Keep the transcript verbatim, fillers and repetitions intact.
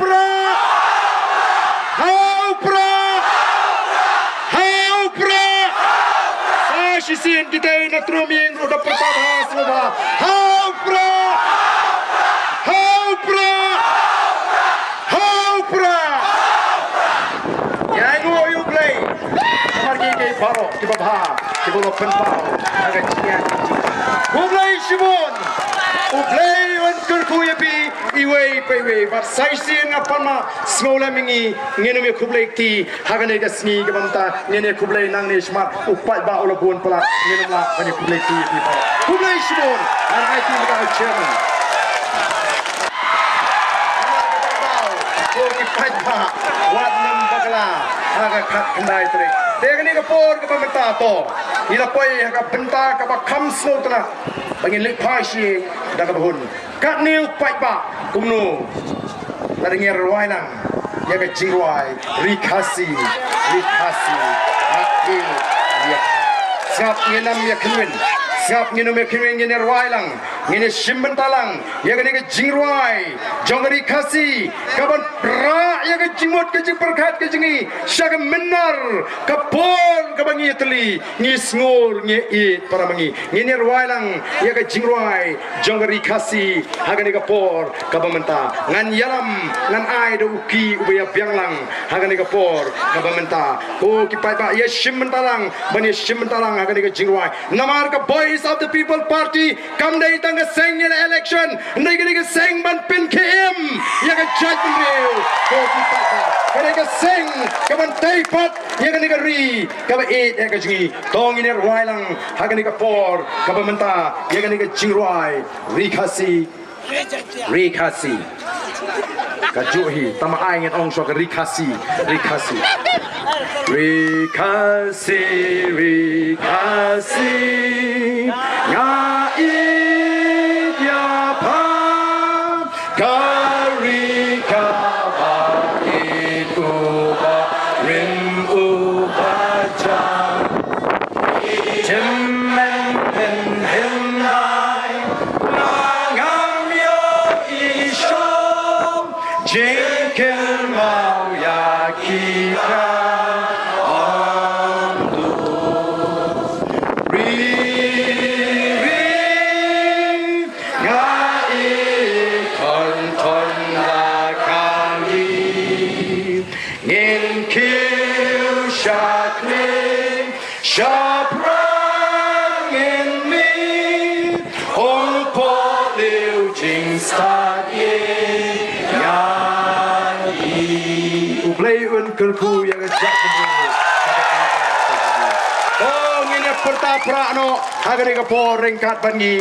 Prah! Ha u Prah! Ha u Prah! Sa shisien kita na Trum ïing ruh da pyrta bha sngewbha. Ha u Prah! Ha u Prah! Ha u Prah! Ïa nguh ïa U Blei. Namar ki ki baroh kiba bha kiba la pynpaw ha ka jingïaid. Khublei shibun. U Blei un kyrkhu ïa phi iwei pa iwei. Bad sa shisien nga pan ma sngew lem ïa ngi, ngin ym ïa khublei kti ha kane ka sngi kaba mynta, ngin ïa khublei nangne shakhmat u paidbah u la bun palat, ngin ym lah ban ïa khublei kti ïa phi palat. Khublei shibun. Ngan ai kti mynta ha u chairman. Ko ki paidbah, wat nym bakla ha ka khatkhyndai tarik. Te kane ka por kaba mynta to, ngi la poi ha ka bynta kaba kham sngewtynnat ba ngin leit phai sha da kaba hun. Katne u paidbah kumno? Lada ngi rwai lang ïa ka jingrwai Ri Khasi, Ri Khasi, ha i ïa. Sngap ngin ym ïa kynwin, sngap ngin ym ïa kynwin, ngin ïa rwai lang, ngin ïa shim bynta lang ïa kane ka jingrwai jong ka Ri Khasi kaban rah ïa ka jingmut ka jingpyrkhat ka jong ngi sha ka mynnar ka por kaba ngi ïatylli, ngi sngur ngi ïeit para ma ngi. Ngin ïa rwai lang ïa ka jingrwai jong ka Ri Khasi ha kane ka por kaba mynta. Ngan ïalam, ngan ai da u ki uba ïa biang lang ha kane ka por kaba mynta. Ko ki paidbah, ïa shim bynta lang, ban ïa shim bynta lang ha kane ka jingrwai. Namar ka Voice of the People Party kam dei tang ka seng ïa la election, hynrei ka dei ka seng ban pynkhie im ïa ka jaitbynriew. Ko ki paidbah, ka dei ka seng kaban tei pat ïa kane ka ri kaba ïeit ïa ka jong ngi. To ngin ïa rwai lang ha kane ka por kaba mynta ïa kane ka jingrwai Ri Khasi, Ri Khasi. Ka juh hi, tang ba ai ngan ong shuwa ka Ri Khasi, Ri Khasi. Ri Khasi, Ri Khasi, nga ïeit ïa pha. Ka ri kaba ïeit, uba rim uba jan. Jingmynhynnin, hynrei ngam ïohi shuh jingkynmaw ïa ki kra ong du. Ri, ri, nga i thon thon la kali. Ngin kiew shakri, shaphrang ngin mih, ong pok liu jingstad ïa ngi. U Blei un kyrkhu ïa ka jaitbynriew. To ngin ïa pyrta pra noh ha kane ka por ryngkat bad ngi.